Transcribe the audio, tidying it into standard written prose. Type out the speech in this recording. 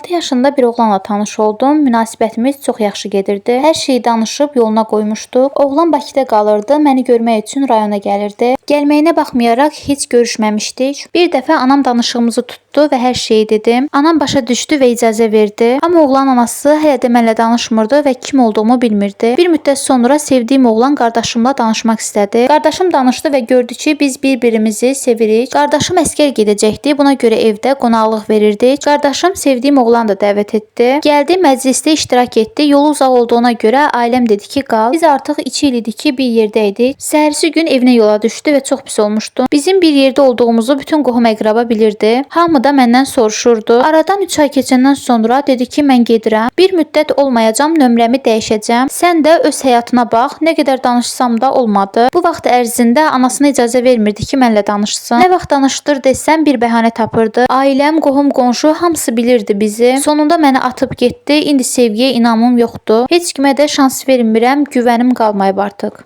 26 yaşında bir oğlanla tanış oldum. Münasibətimiz çox yaxşı gedirdi. Hər şeyi danışıb yoluna qoymuşduq. Oğlan Bakıda qalırdı. Məni görmək üçün rayona gəlirdi. Gəlməyinə baxmayaraq heç görüşməmişdik. Bir dəfə anam danışığımızı tutdu və hər şeyi dedim. Anam başa düşdü və icazə verdi. Amma oğlanın anası hələ də mənlə danışmırdı və kim olduğumu bilmirdi. Bir müddət sonra sevdiyim oğlan qardaşımla danışmaq istədi. Qardaşım danışdı və gördü ki, biz bir-birimizi sevirik. Qardaşım əsgər gedəcəkdi. Buna görə evdə qonaqlıq verirdik. Qardaşım sevdiyim oğlanı da dəvət etdi. Gəldi, məclisdə iştirak etdi. Yolu uzaq olduğuna görə ailəm dedi ki, qal. Biz artıq 2 il idi ki, bir yerdə idik. Səhərsi gün evinə yola düşdü və çox pis olmuşdu. Bizim bir yerdə olduğumuzu bütün qohum-əqraba bilirdi. Hamı da məndən soruşurdu. Aradan 3 ay keçəndən sonra dedi ki, mən gedirəm. Bir müddət olmayacam, nömrəmi dəyişəcəm. Sən də öz həyatına bax. Nə qədər danışsam da olmadı. Bu vaxt ərzində anasına icazə vermirdi ki, mənlə danışsın. Nə vaxt danışdır desəm bir bəhanə tapırdı. Ailəm, qohum, qonşu hamısı bilirdi bizi. Sonunda məni atıb getdi. İndi sevgiyə inamım yoxdur. Heç kimə də şans vermirəm, güvənim qalmayıb artıq.